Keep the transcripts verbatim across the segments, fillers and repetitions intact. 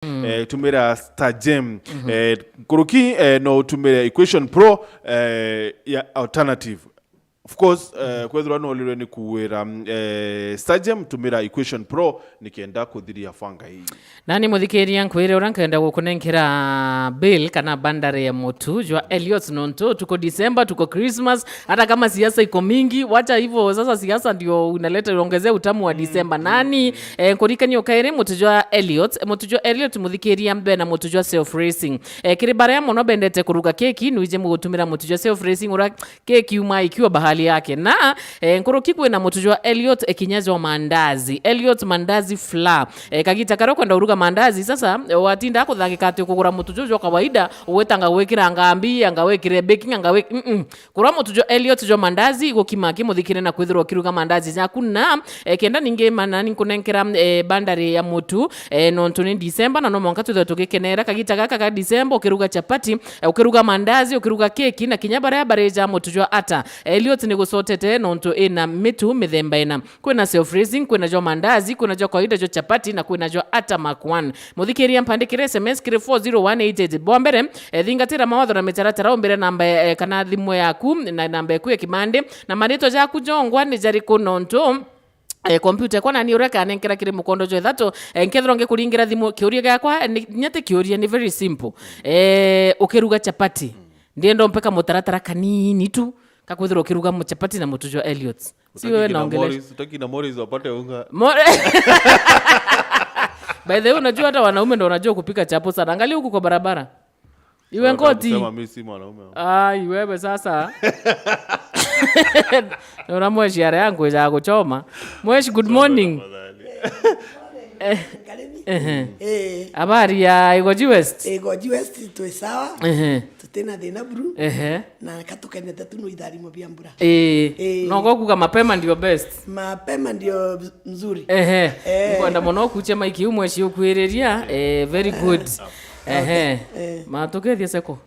eh, tumira Star Gem. Eh, nkuruki, eh, no utumire Equation Pro, eh, ya alternative. Of course, eh, kwethirwa no urirwe ni kuwira, eh, Star Gem, tumira Equation Pro nikenda kuthiria fanga hii. Nani muthikiria nkwire uria nkenda gukunenkera bill kana bandari ya mutu jwa Elliot, nontu tuko December, tuko Christmas, hata kama siasa iko mingi, wacha hivyo sasa, siasa ndio unaleta, uongezea utamu wa December. Nani, eh, nkurikania ukairi mutu jwa Elliot, mutu jwa Elliot muthikiria mbere na mutu jwa Self Raising. Eh, kiri baria mono bendete kuruga keki, nwije mugutumira mutu jwa Self Raising uria keki uma ikiwa bahali yake. Na, eh, nkuruki kwina mutu jwa Elliot, eh, kinya jwa mandazi. Elliot mandazi flour. Eh, kagita karia ukwenda uruga mandazi, sasa, eh, watinda kuthangika ati ukugura mutu juu jwa kawaida, ugwetanga gwikira ngambi, anga wikire baking, anga wik-, mm-mm. Kura mutu jwa Elliot jwa mandazi, igukima kimuthikire na kwithirwa ukiruga mandazi jaku. Na, eh, kenda ningi mana ninkunenkera, eh, bandari ya mutu, eh, nontu ni December, na no mwanka twithwe tugikenera kagita gaka ka December, ukiruga chapati, eh, ukiruga mandazi, ukiruga keki, na kinya baria barija mutu jwa ata. Elliot ni gucotete nontu ina mitu mithemba ina. Kwina self raising, kwina jwa mandazi, kwina jwa kawaida jwa chapati, na kwina jwa ata makwan. Muthikiria, mpandikire S M S kiri four zero one eight eight. Bwa mbere, eh, thingatira mawatho na mitaratara, umbire namba, eh, kana thimu yaku, na namba yaku ya kimandi, na maritwa jaku jongwa ni jariku nontu eh, kompyuta yakwa nani uria kanenkera kiri mukondo jwa ithatu, eh, nkethirwa ngikuringira thimu, kiuria giakwa, eh, ni, nya ti kiuria, ni very simple. Eh, ukiruga chapati, ndienda umpeka mutaratara kanini tu, kakwithirwa ukiruga mu-, chapati na mutu jwa Elliot. Si wewe naongelesha. Morris, utaki na Morris wapate unga. More- By the way, unajua hata wanaume ndo wanajua kupika chapo sana. Angalia huku kwa barabara. Iwe ngoti. Kusema mimi si mwanaume. Ai, wewe sasa. Nona mweshi are yangu ya kuchoma. Mweshi, good morning. Tafadhali. Eh, ehe. Eh. Habari ya Igoji West? Igoji West twi sawa. Ehe. Tutina thina buru. Ehe. Na katukenete tu no itharimo bia mbura. Eh. Eh. No kuga mapema ndio best. Mapema ndio mzuri. Ehe. Eh. Nkwenda mono kuche maiki umwe cio kwiriria. Eh, very good. Ehe. Eh. Matukethie seko.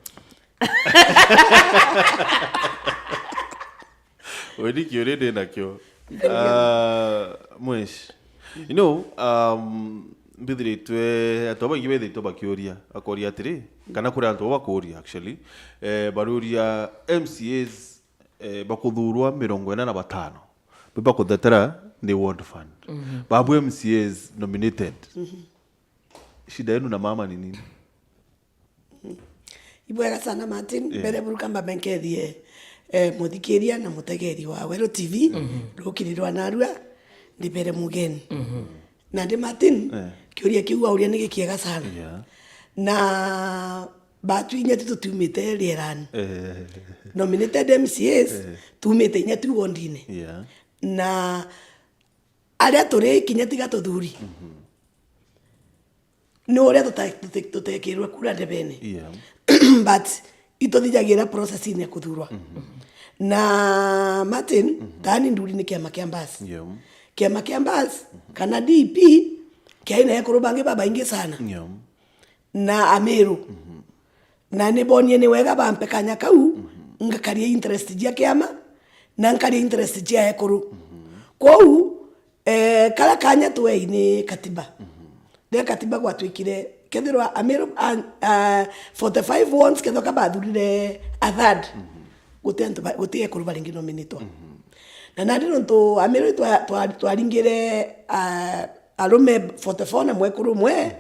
Weni kiuria ndi nakio. Ah, mwesh. You know, um, mbithiritwe, antu babaingi bethiritwe bakiuria, bakoria atiri, kana kuri antu bakuria actually, eh, baruria M C As, eh, bakuthurwa mirongo ina na batano. Be bakuthetera ni ward fund. Mhm. Babu M C As nominated. Mhm. Shida yenu na mama ni nini? Ibwega sana, Martin. Eh. Mbere buru kamba mbe nkethie, eh, muthikiria na mutegeri wa Weru T V, mhm, rukiri rwa narua, ndibere mugeni. Mhm. Nandi Martin, eh, kiuria kiu wauria ni gikiega sana. Yeah. Na batu inya tu tutiumite rierani. Eh. Nominated M C As, eh, tumite inya tu wondine. Yeah. Na aria turi kinya tiga tuthuri. Mhm. Ni uria tuta-, tute-, tutekirwe kura ndebene. Yeah. But ituthijagira process-ini ya kuthurwa. Mhm. Na Martin, mhm, tani nduri ni kiama kia Mbas. Yeah. Kiama kia Mbas, mhm, kana D P, kiai na ekuru bangi babaingi sana. Yeah. Na Amiru. Mhm. Na ni bonie ni wega bampe kanya kau, mhm, ngakaria interest cia kiama, na nkaria interest cia ekuru. Mhm. Kwou, eh, kara kanya twei ni katiba. Mhm. Ria katiba gwatwikire, kethirwa Amiru, a, a, forty-five wands, kethirwa kabathurire a third, mhm, guti antu ba-, guti ekuru baringi nominatwa. Mhm. Na nandi nontu Amiru twa-, twa-, twaringire, a, arume forty-four na mwekuru umwe, mhm.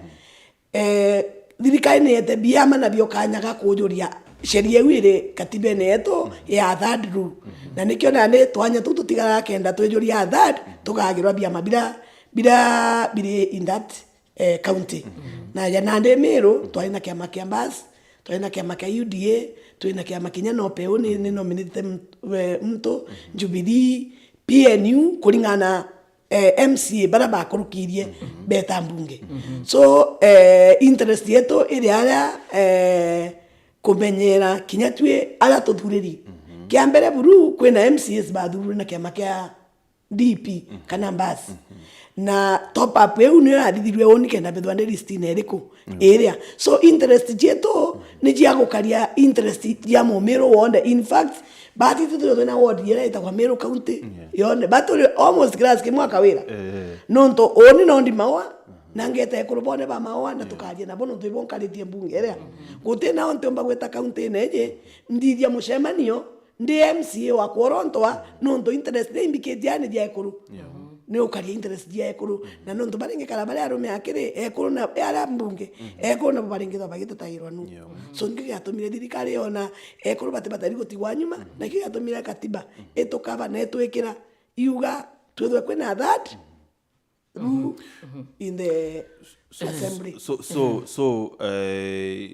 Eh, thirikari ni yete biama na bio kanya ga kujuria sheria iu iri katibene yetu ya third rule. Mhm. Na nikio nandi twanya tuu tutigaraga kenda twijuria third, tukagirwa biama bira, bira biri in that, eh, county. Mhm. Na ja nandi Miru, twari na kiama kia Mbas, twari na kiama kia U D A, twina kiama kinya no peu ni, ni nominate m-, we, mtu, mhm, Jubilee, P N U, kuringana eh, M C A bara bakurukirie, mhm, beta mbunge. Mhm. So, eh, interest yetu iri aria, eh, kumenyera kinya twi aria tuthuriri. Mhm. Kia mbere buru, kwina M C As bathurire na kiama kia D P, mhm, kana Mbas. Mhm. Na top up iu niyo yathithirwe uu nikenda bethwa ndi list-ini iriku, mm, iria. So, interest cietu ni cia gukaria interest cia Mumiru wonthe. In fact, but ithu turi twina ward iria itagwa Meru County, yeah, yone. But turi almost class kimwe akawira. Eh. Nontu uni no ndimawa, mhm, Na ngeta ekuru bone ba maoa na tukaria nabo nontu ibo nkaritie mbunge iria. Guti nao ntiumba gwita kaunti-ini iji, nthithia mucemanio, ndi M C A wa kworontoa, nontu interest iria imbikitie ni cia ekuru. Ni ukaria interest cia ekuru. Na nontu baringikara bari arume akiri ekuru na aria mbunge, ekuru nabo baringithwa bagitetairwa nu. So nikio giatumire thirikari yona ekuru bati batari gutigwa nyuma, na kio giatumire katiba itukaba na itwikira iuga twithwe kwina that rule in the assembly. So, so, so, eh,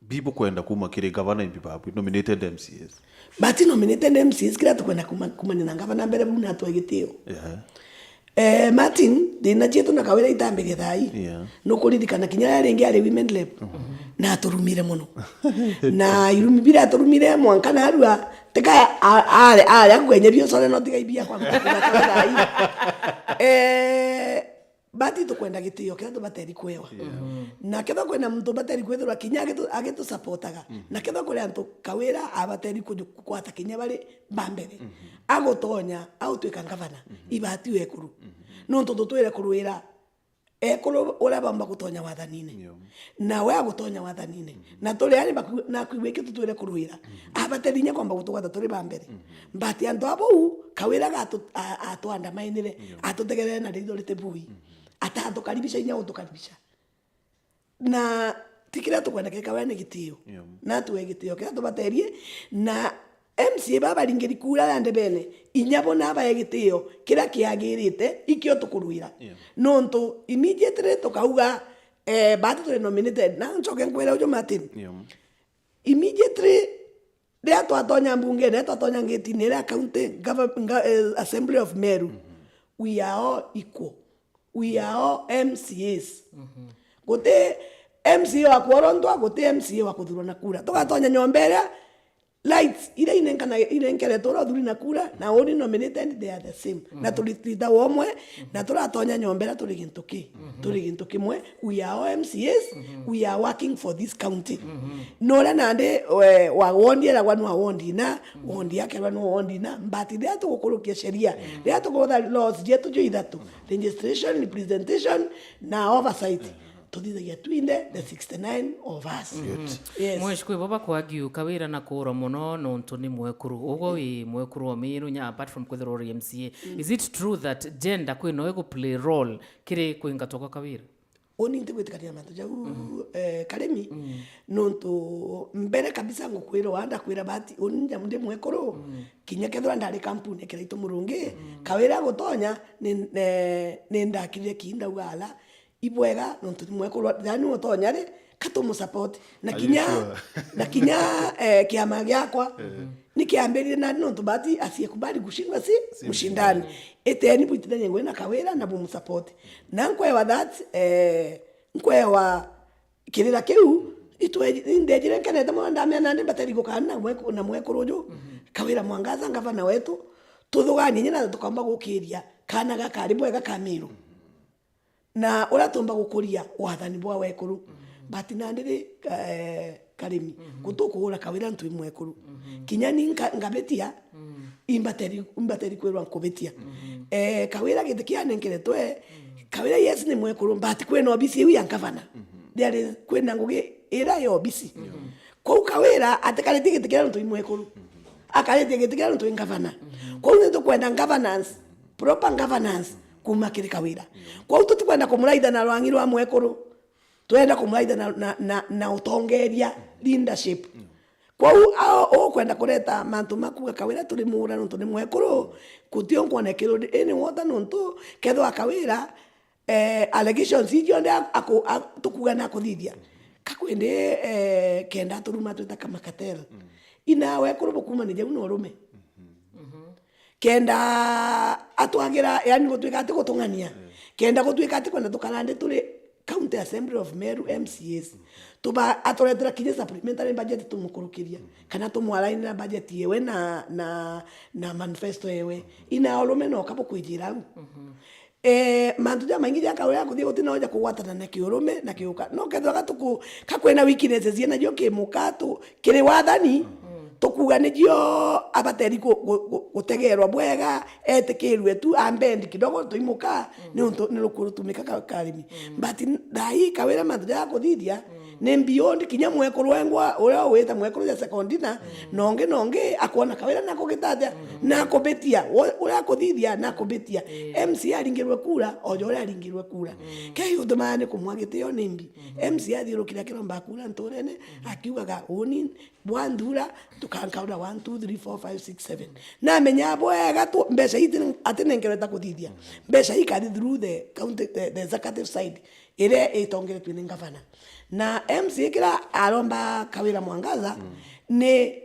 bibu kwenda kuma kiri gavana imbi babu, nominated M C As? But nominated M C As, kira tukwenda kuma-, kumania na gavana mbere bu natwe gitio. Yeah. Eh, Martin, thina cietu na Kawira itambirie thaa ii. Yeah. Nukuririkana kinya riria ringi ari women rep, na aturumire mono. Na irumi biria aturumire mwanka narua, tika a-, are, are akugenye bio sore no tiga ibia kwa mtu kuna Kawira ii. Eh, but tukwenda gitio kiria tubateri kwewa. Na kethwa kwina muntu bateri kwithirwa kinya agitu-, agitusapotaga. Na kethwa kuri antu Kawira abateri kuju-, kukwata kinya bari ba mbere. Agutonya, agutwika ngavana, ibati wekuru. Nontu tutwire kurwira ekuru uria baumba gutonya wathanine. Nawe agutonya wathanine. Na turi ani baku-, nakwigua iki tutwire kurwira. Abateri inya kwamba gutugwata turi ba mbere. But antu a bau, Kawira gatu-, a-, atuandamainire, atutegerere na ritho riti bui. Atatukaribisha inya gutukaribisha. Na ti kiria tukwenda kiri Kawira ni gitio. Na tuwe gitio kiria tubaterie, na M C A baba baringiri kura ya ndebene, inya bo na bae gitio kiria kiagirite, ikio tukurwira. Nontu immediately tukauga, eh, bati turi nominated, na ncoke nkwire uju Martin. Immediately, riria twatonya mbungene, riria twatonya ngetine iria county gov-, nga-, eh, Assembly of Meru, we are all equal. We are all M C As. Guti M C A wa kworontwa, guti M C A wa kuthurwa na kura. Tugatonya nyomba iria rights iria inenkana-, inenkeretwe uria uthuri na kura, na uri nominated, they are the same. Na turi leader womwe, na turatonya nyomba iria turi gintu ki? Turi gintu kimwe. We are all M C As, we are working for this county. No uria nandi, we, wa wondi eragwa ni wa wondi ina, wondi akerwa ni wa wondi ina, but riria tugukurukia sheria, riria tukutha laws jetu jo ithatu, registration, representation, na oversight, tuthithagia twinthe, the sixty-nine of us. Yes. Mwesh, kwi bo bakwagiu Kawira na kuura mono nontu ni mwekuru. Ugwe wi mwekuru wa Miru nya, apart from kwithirwa uri M C A. Is it true that gender kwi no igu play role kiri kwingatwa kwa Kawira? Uni ntigwitikania na mantu jau, eh, Karimi, nontu mbere kabisa ngukwira wa, ndakwira bati, uni nja ndi mwekuru, kinya kethira ndari kampuni ya Kiraitu Murungi, Kawira agutonya, ni, ne-, ni ndakirire ki ndauga ala, ibwega, nontu ni mwekuru, yani utonya ri, ka tumusupport. Na kinya, na kinya, eh, kiama giakwa, ni kiambiririe nani nontu bati asiyekubali kushindwa si mshindani. Iteni bwitithanie ngugi na Kawira na bumusupport. Na nkwewa that, eh, nkwewa kirira kiu, itwe-, indejire nkenete mono ndamea nandi mbateri gukana na mweku-, na mwekuru uju. Kawira Mwangaza, ngavana wetu, tuthuganie nyina tukaumba gukiria kana gakari bwega ka Miru. Na uria tumba gukuria wathani bwa wekuru. But nandi ri, eh, Karimi, gutukuura Kawira ntwi mwekuru. Kinya ni nka-, ngabitia, imbateri, imbateri kwirwa nkubitia. Eh, Kawira giti kia nenkeretwe, Kawira yes ni mwekuru, but kwina obisi iu ya ngavana. There is, kwina ngugi ira ya obisi. Kwou Kawira atikaritie giti kia ntwi mwekuru. Akaritie giti kia ntwi ngavana. Kwou ni tukwenda governance, proper governance kuma kiri Kawira. Kwou tutikwenda kumuraitha na rwangi rwa mwekuru. Twenda kumuraitha na, na, na, na utongeria, leadership. Kwou ao ukwenda kureta mantu ma kuga Kawira turi muura nontu ni mwekuru, gutio nkwona kirudi ini wota nontu kethwa Kawira, eh, allegations iji cionthe a-, aku-, a-, tukuga na akuthithia. Kakwende, eh, kenda turuma twita kama cartel. Ina wekuru bukumania jau na urume. Kenda atwagira, yani gutwika ati gutung'ania. Kenda gutwika ati kwenda tukara ndi turi County Assembly of Meru M C As. Tuba-, aturetera kinya supplementary budget tumukurukiria. Kana tumwarainira budget yewe na, na, na manifesto yewe. Ina urume no kabo kwijira au. Eh, mantu jamaingi ja Kawira kuthii guti no ja kugwatana na kiurume na kiuka. No kethwa gatuku, kakwena weaknesses yena jo kimuka tu, kiri wathani. tukuuga nijo abateri ku-, ku-, ku-, gutegeerwa bwega, etikirue tu, ambendi kidogo, tuimuka, niuntu ni rukuru rutumika ka-, karimi. But n-, thaa ii Kawira mantu ja kuthithia, ni beyond kinya mwekuru wengwa, uria wita mwekuru ja sekondina, na ungi na ungi, akwona Kawira nakugita atia, nakubitia, wo-, uria akuthithia, nakubitia. M C A aringirwe kura, o ja uria aringirwe kura. Kei utumaya ni kumwa gitio ni mbi. M C A athiurukire akiromba kura nturene, akiugaga, "Uni, bwa nthura, tukankaura one, two, three, four, five, six, seven." Namenya bwega tu, mbeca ii ati nenkerwe ta kuthithia. Mbeca ii ikathi through the county, the, the executive side, iria itongeretue ni ngavana. Na M C A kira aromba Kawira Mwangaza, ni,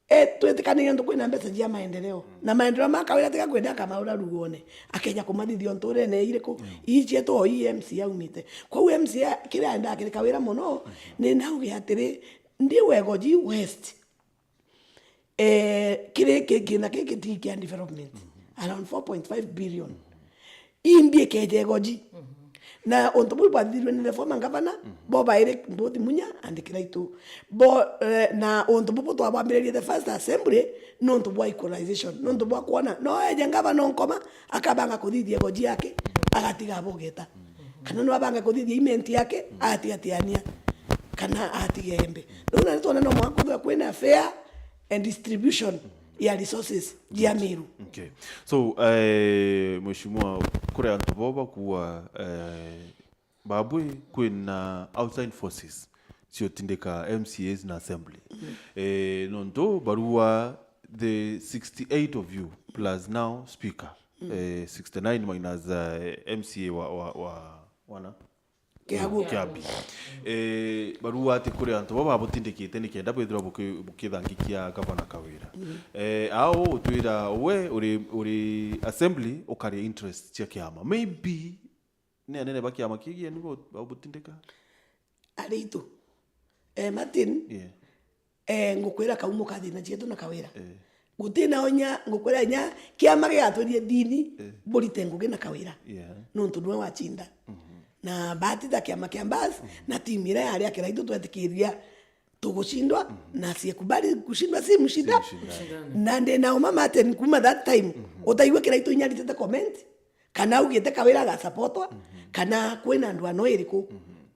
e, twitikanire ntu kwina mbeca cia maendeleo. Na maendeleo ma Kawira tiga kwenda akamaura ruone. Akeja kumathithia nturene iriku? Ii cietu o ii M C A aumite. Kwou M C A kira endaa kiri Kawira mono, ni nauge atiri, ndi Wegoji West. Eh, kiri ki-, kina ki gitigi kia development, around four point five billion. Imbi ikeje Igoji. Na untu buu bwathithirwe ni the former governor, bo bairi both Munya and Kiraitu. Bo, eh, na untu bubu twabwambiririe the first assembly, nuntu bwa equalization, nuntu bwa kwona, no eje ngavana onkoma, akabanga kuthithia Igoji yake, agatiga abogeta. Kana no abange kuthithia imenti yake, agatiga Tiania. Kana atiga Embe. Riu na nitwona no mwanka kwithirwa kwina fair and distribution ya resources jia Meru. Okay. So, eh, Mheshimiwa, kuri antu bo bakuwa, eh, babwi kwina outside forces ciotindika M C As na assembly. Eh, nontu barua the sixty-eight of you plus now speaker, eh, sixty-nine minus, eh, M C A wa, wa, wa, wana? Kiambu. Kiambi. Eh, barua ati kuri antu baba babutindikite nikenda bwithirwa buki-, bukithangikia gavana Kawira. Eh, ao utwira we uri, uri assembly ukaria interest cia kiama. Maybe ni anene ba kiama kiu gienu bo-, babutindika? Aritu. Eh, Martin. Yeah. Eh, ngukwira kaumo ka thina cietu na Kawira. Eh. Gutina onya, ngukwira inya kiama gigatwirie thini, eh, burite ngugi na Kawira. Yeah. Nuntu niwe wacinda. Na bahati ta kiama kia Mbas, na timu iria yari ya Kiraitu twetikiria tugucindwa, na siekubali kushindwa si mshida. Si mshida. Na ndina uma Martin kuma that time, utaigua Kiraitu inya aritite comment, kana augite Kawira agasapotwa, kana kwina ndwano iriku,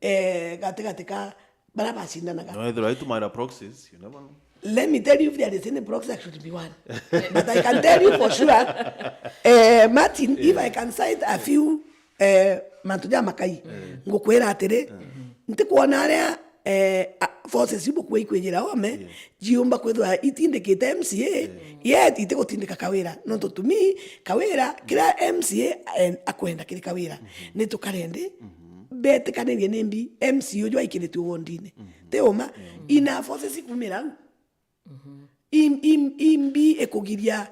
eh, gatigati ka baria bacindanaga. No, ethirwa itu mara proxies, you never know. Let me tell you if there is any proxy, I should be one. But I can tell you for sure, eh, Martin, if I can cite a few, eh, mantu ja makai, ngukwira atiri, ntikwona aria, eh, a-, forces iu bukua ikwijira ome, ciumba kwithirwa itindikite M C A, yet itigutindika Kawira. Nontu to me, Kawira, kiria M C A en-, akwenda kiri Kawira, ni tukarendi, betikanirie nimbi M C A uju aikiritue wondine. Ti uma, ina forces ikumira au. Im-, im-, imbi ikugiria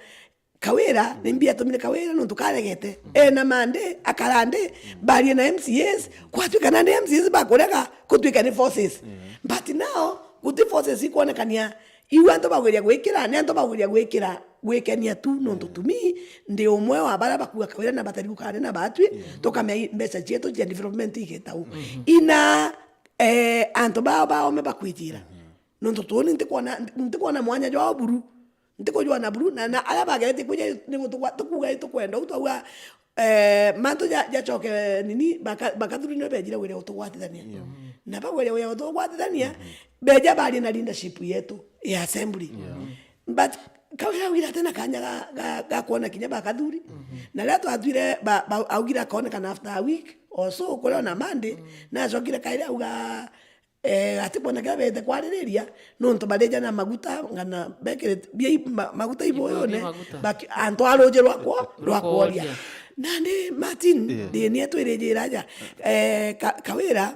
Kawira, nimbi atumire Kawira nontu karegete. Ena mande, akarande, barie na M C As, kwatuika nandi M C As bakurega kutuika ni forces. But now, guti forces ikwonekania, iu antu baguiria gwikira, ni antu baguiria gwikira, gwikenia tu, nontu to me, ndi umwe wa baria bakua Kawira na batari gukane na batwi, tukamea i-, mbeca cietu cia development igeta u. Ina, eh, antu bao baome bakwijira. Nontu tuuni ntikwona, ntikwona mwanya jwao buru. Ntikujwana buru, na, na aria bageretie kwija ni gutugwa-, tukuuga i tukwenda, u twauga, eh, mantu ja-, jacoke nini, baka-, bakathuri nio bejire wire gutugwatithania. Na bagwire wire gutugwatithania, beja barie na leadership yetu ya assembly. But Kawira augire atena kanya ga, ga, ga kwona kinya bakathuri. Na riria twatwire, ba, ba, augire akonekana after a week or so, kuria ona Monday, na acokire kairi auga, eh, ati kwona kiria bete kwaririria, nontu barija na maguta, ngana bekire bia i-, ma-, maguta iboyone, maguta. Baki-, antu a ruji rwakwo, rwa kworia. Nandi Martin, ndi nie twirijira aja, eh, Ka-, Kawira,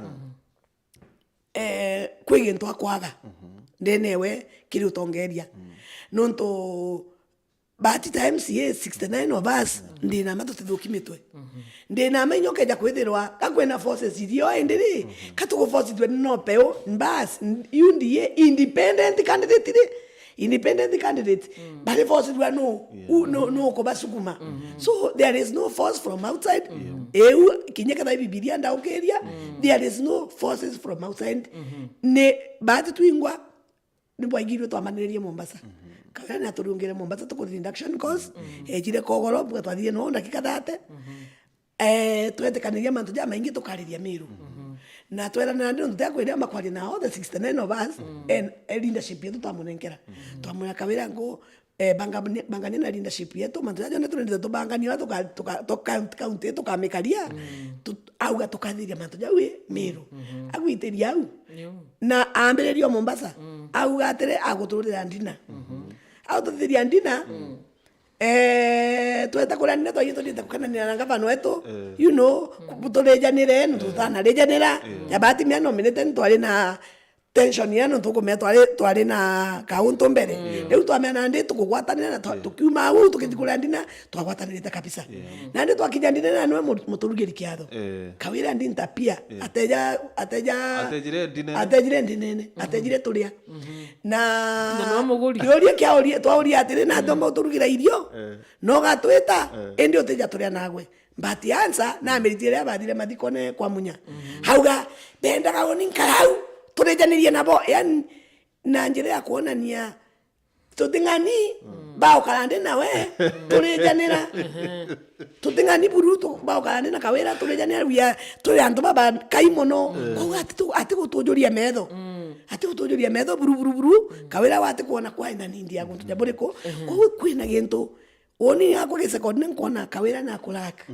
eh, kwi gintu akwaga, ndenewe kiri utongeria. Nontu Bahati ta M C A sixty-nine of us, ndinama tutithuki mitwe. Ndinama inya ukeja kwithirwa, ka kwina forces irio indi ri, ka tuguforcithua ni no peu, bas, n-, U D A, independent candidate ri, independent candidate, bari forcithua nu, u-, nu, nu ukubasukuma. So, there is no force from outside. Eu, kinya ketha Bibilia ndaukiria, there is no forces from outside. Ni bahati twingwa, ni bwaigirue twamaniririe Mombasa. Kawira ni aturiungire Mombasa tukuthi induction course, ejire kogoro, mbuga twathirie no ndakika thirty. Eh, twetikaniria mantu jamaingi tukariria Miru. Na twerana nandi nontu tia kwiria makwaria na all the sixty-nine of us, and, eh, leadership yetu twamunenkera. Twamwira Kawira ngo, eh, bangania, bangania na leadership yetu, mantu jaja jonthe turendete tubangania, tuka, tuka, tuka, county tukamikaria, tu-, auga tukathiria mantu jau i Miru. Agwitiria au. Na ambiriria o Mombasa, auga atiri aguturira ndina. Agututhiria ndina, eh, tweta kuria ndina, twaie tuthiite kukenanira na ngavana wetu, you know, ku-, turijanire, nontu tutanarijanira. Ya bahati mea nominate ni twari na tension ya nontu kumea twari, twari na kauntu mbere. Riu twamea nandi tukugwatanira na twa-, tukiuma au tukithi kuria ndina, twagwatanirite kabisa. Nandi twakinya ndina na niwe mu-, muturugiri kiatho. Eh. Kawira ndinta pia. Ateja, ateja, Atejire ndinene. Atejire ndinene, atejire turia. Na Na no muguri. Kiuria kiauria, twauria atiri, na ndomba uturugira irio, no gatwita, indi utija turia nagwe. But answer, namiritie riria bathire mathikone kwa Munya. Hauga, bendaga uni nkarau, turijanirie nabo. Yani, na njira ya kuonania, tuting'ani, baukara ndi nawe, turijanira. Tuting'ani buru, tu-, baukara ndi na Kawira, turijanira, we are, turi antu babakai mono. Kwou ati tu-, ati gutujuria metho. Ati gutujuria metho, buru, buru, buru. Kawira wati kuona kwa ina nindi ya guntu ja buriku. Kwou kwina gintu, uni yakwa gi second ni nkwona Kawira na kulaka.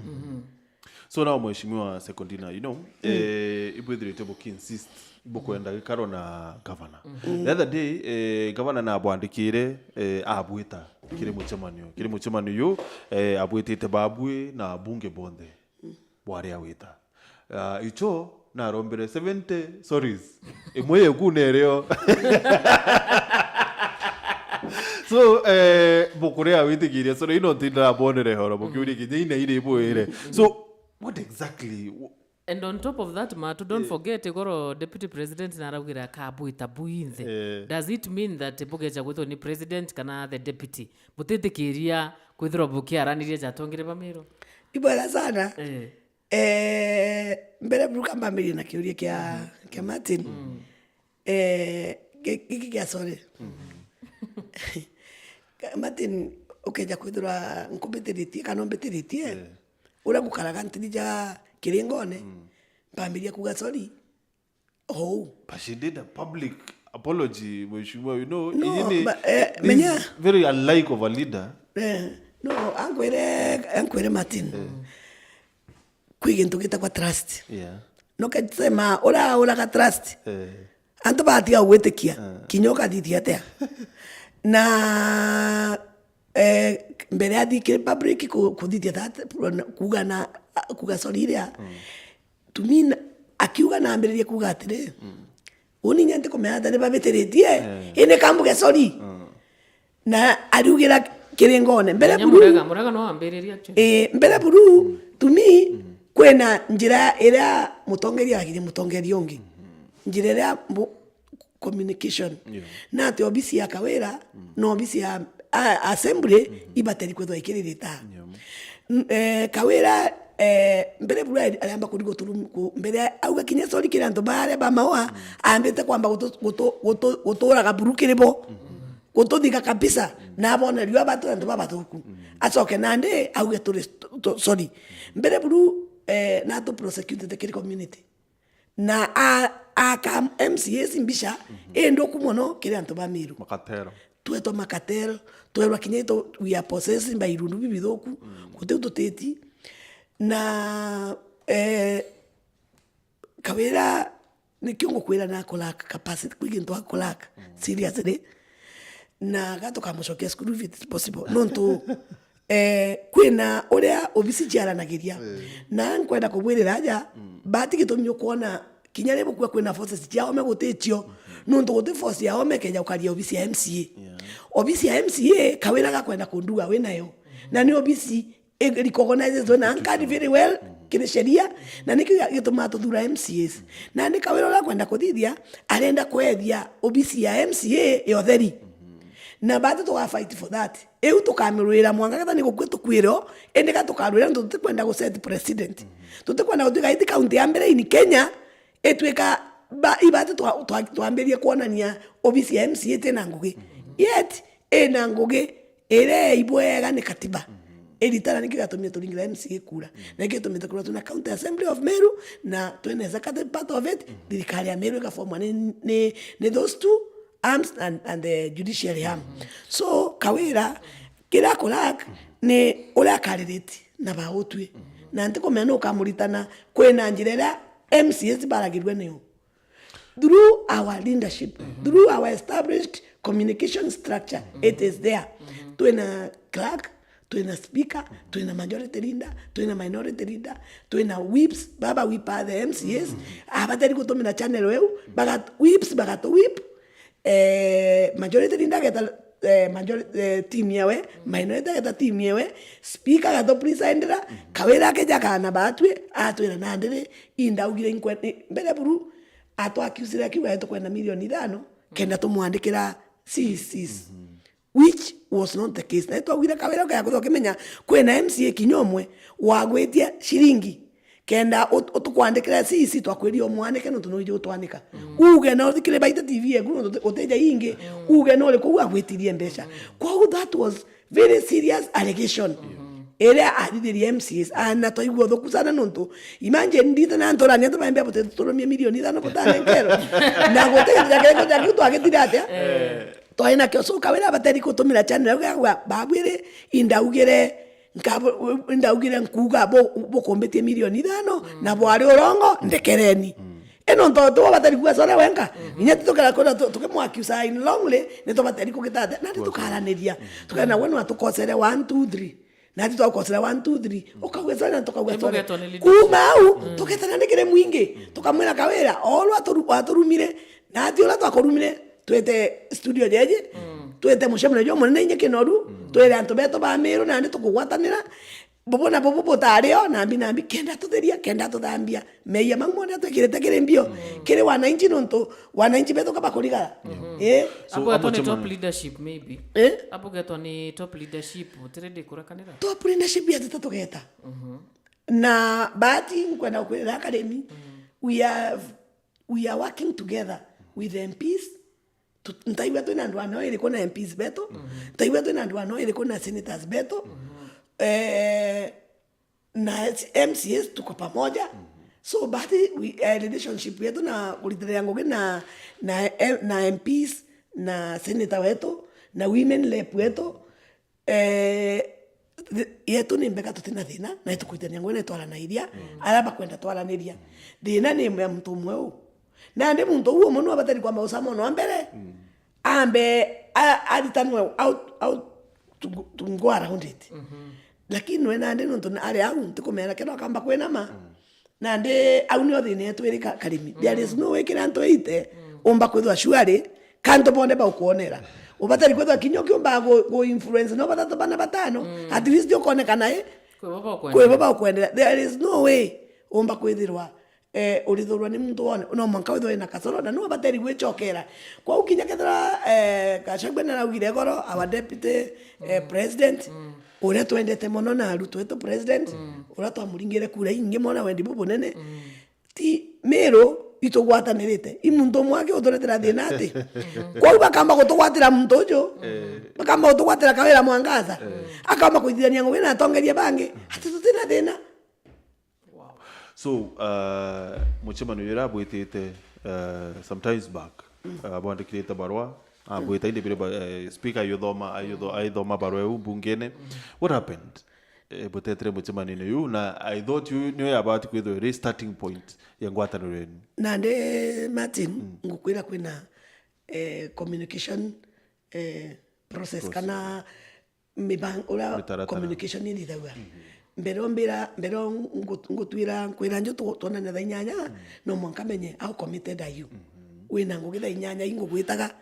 So now, Mheshimiwa Secondina, you know, eh, ibwithirite buki insist bukwenda gikaro na gavana. The other day, eh, gavana nabwandikire, eh, abwita kiri mucemanio. Kiri mucemanio yu, eh, abwitite babui na abunge bonthe bwari awita. Ah, icho narombire seventy sorries. Imwe yeku nerio. So, eh, bukuria witikiria, so, ino ntinda bonere horo, bukiuria kinya ina iri bwire. So, what exactly? And on top of that, Matu, don't forget, igoro Deputy President naraugira akabwita buinthe. Eh. Does it mean that bugeja gwitwo ni President kana the Deputy, butitikiria kwithirwa bukiaraniria ja atongere ba Miru? Ibwega sana. Eh. Eh, mbere buru kambambirie na kiuria kia, kia Martin. Eh, gi-, giki kia, sorry. Ka-, Martin, ukeja kwithirwa nkumbitiritie kana umbitiritie, uria ngukaraga ntithija kiringone, mpambiria kuuga sorry. Oh. But she did a public apology, Mheshimiwa. You know, No, iji ni, but, eh, this menya is very unlike of a leader. Eh, no, ankwire, ankwire Martin. Kwi gintu gitagwa trust. Yeah. No kesema, ura, uraga trust. Eh. Antu batiga gwitikia, kinya ukathithia atia? Na, eh, mbere athi kiri public ku-, kuthithia that, kuuga na, kuuga sorry iria, to me, akiuga na ambiririe kuuga atiri, uni inya ntikumenya ata ni babitiritie, indi kambuge sorry. Na ariugira kiringone. Mbere Kinya buru, Murega, Murega no ambiririe actually. Eh, mbere buru, to me, kwina njira iria mutongeria agakinya mutongeria ungi. Njira iria mbu-, communication. Yeah. Na ati obisi ya Kawira na obisi ya, a, assembly ibateri kwithwa ikiririta. Yeah. N-, eh, Kawira, eh, mbere buru ari-, ariamba kurigwo turum-, ku-, mbere auga kinya sorry kiri antu baria ba maua, ambite kwamba gutu-, gutu-, gutu-, guturaga buru kiri bo. Gututhiga kabisa, na abona riua batu antu babathuku. Acoke nandi auge turi st-, tu-, sorry. Mbere buru, eh, natu prosecutete kiri community. Na a, aka M C As mbisha, i nthuku mono kiri antu ba Miru. Makatero. Twetwa makatero, twerwa kinya itu, we are possessed by irundu bibithuku, guti u tutiti. Na, eh, Kawira, nikio ngukwira na akulack capacity, kwi gintu akulack, seriously. Na ga tukamucokia cukuru if it is possible. Nontu, eh, kwina uria obisi ciaranagiria. Na nkwenda kubwirira aja, bati gitumi ukwona kinya ri bukua kwina forces cia ome guticio. Nontu guti force ya ome keja ukaria obisi ya M C A. Yeah. Obisi ya M C A, Kawira gakwenda kunduga winayo. Na ni obisi i-, recognized na nkari very well, kiri sheria, na nikio gia-, gitumaa tuthura M C As. Na ni Kawira uria akwenda kuthithia, arenda kwethia obisi ya M C A ya utheri. Na bati tuga fight for that. Iu tukamirwira mwanka ketha ni gukua tukwire o, indi ka tukarwira nontu tutikwenda gu set precedent. Tutikwenda gutwika iti county ya mbere in Kenya, itwika ba-, ibati twa-, twa-, twambirie kwonania obisi ya M C A tina ngugi. Yet, ina ngugi iria ibwega ni katiba. Iritana nikio giatumire turingire M C A kura. Na nikio giatumite kura twina County Assembly of Meru, na twina executive part of it, thirikari ya Meru igafomwa ni, ni, ni those two arms and, and the judiciary arm. So, Kawira, kiria akulack ni uria akaririti na bautwi. Na ntikumenya nu ukamuritana kwina njira iria M C As baragirwe niyo. Through our leadership, through our established communication structure, it is there. Twina clerk, twina speaker, twina majority leader, twina minority leader, twina whips, baba whip are the M C As, abateri gutumira channel eu, bagat-, whips bagatu whip, eh, majority leader ageta, eh, majority, eh, team yewe, minority ageta team yewe, speaker agatu presentera, Kawira akeja kana batwi, atwira nandi ri, indaugire inkwe-, ni-, mbere buru, atwakiusire akiuga tukwenda milioni ithano, kenda tumwandikira C Cs. Which was not the case. Na twaugire Kawira ukaya kuthwa kimenya kwina M C A kinya umwe wagwitie ciringi kenda ut-, utukwandikira C C twakwiria umwanike nontu nuiji utwanika. Uge no thikire baita T V yeku nontu uti-, utija ingi. Uge no uriku u agwitirie mbeca. Kwou that was very serious allegation. Iria athithirie M C As, ana twaigua uthuku sana nontu imagine ndita na ntorania tabambia butituturumia milioni ithano butanenkerwa. Na guti kintu kia kiriko kia kiu twagitire atia? Twari nakio. So, Kawira abateri gutumira channel yau ya kuga, "Babwire, indaugire, nkabo-, indaugire nkuuga bu-, bukumbitie milioni ithano, na bwari urongo, ndekereni." Ino nto tu bateri kuga sore wenka, inya ti tukera kwenda tu-, tukimwakiusa in longly, ni tubateri kugitatia, na ni tukaraniria. Tukena we nwa tukosere one, two, three. Nati twakosera one, two, three. Ukauga sana, tukauga Ebu sorry. Getwa ni leadership. Kuma au, tuketana ni kiri mwingi. Tukamwira Kawira, o rwa turu-, waturumire, nati ura twakurumire, twete studio jeje, twete mucemanio jo munene inye Kinoru, twere antu betu ba Meru, nandi tukugwatanira. Bubu na bubu butario, nambi, nambi, kenda tutheria, kenda tuthambia. Meia mau monthe twikirite kiri mbio. Kiri wananchi nontu, wananchi betu kaba kurigara. Eh? So, Abu etwa ni Amochemani. Top leadership, maybe. Eh? Abu getwa ni top leadership, utire ndikurekanira? Top leadership ya tata tugeta. Na bahati nkwenda kwirira akarimi, we have, we are working together with the M Ps. Tu-, ntaigua twina andu ano iriku na M Ps betu. Ntaigua twina andu ano iriku na senators betu. Eh, na M C As tuko pamoja. So, but we, eh, relationship yetu na kuritithania ngugi na, na, eh, na M Ps, na senator wetu, na women rep wetu, eh, th-, yetu ni mbega, tutina thina, na itukuritithania ngugi na itwaranairia, aria bakwenda twaraniria. Thina ni ya muntu umwe u. Nandi muntu uu umwe nu abatari kwamba gucama ono mbere, ambe a-, aritanwe how, how to go, to go around it. Lakini nwe nandi nontu ari au, ntikumenya keno akamba kwinama. Nandi au nio thina yetu iri ka-, karimi. There is no way kira antu eite, umba kwithwa surely, kantu bonde baukwonera. Ubatari kwithwa kinya ukiumba gu-, gu influence no bathatu bana batano, at least ukonekana i Kwi bo bakwendera. Kwi bo bakwendera. There is no way umba kwithirwa eh, urithurwa ni muntu wone, no mwanka withirwe wina kasoro, na no abateri gwicokera. Kwou kinya kethira, eh, Gachagua naraugire igoro, our deputy, eh, president, uria twendete mono na arutwo etu president, uria twamuringire kura ingi mono na wendi bubunene, ti Miru itugwatanirite. I muntu umwe aki uturetera thina ati? Kwou bakamba gutugwatira muntu uju, bakamba gutugwatira Kawira Mwangaza, akamba kuithithania ngugi na atongeria bangi, ati tutina thina. Wow. So, uh, mucemanio uria abwitite, uh, sometimes back, uh, abwandikirite barua, abwita indi bire ba-, eh, speaker ayuthoma, ayutho-, ayithoma barua iu mbungene. What happened? Eh, butetire mucemanio-ini uyu, na I thought you niyo yabati kwithirwa iri starting point ya ngwataniro yenu. Nandi Martin, ngukwira kwina, eh, communication, eh, process, kana mibang-, uria communication ithithagua. Mbere ombira, mbere o ngu-, ngutwira, nkwira nju tu-, twonane thaa inyanya, no mwanka menye how committed are you. Wina ngugi thaa inyanya ingugwitaga,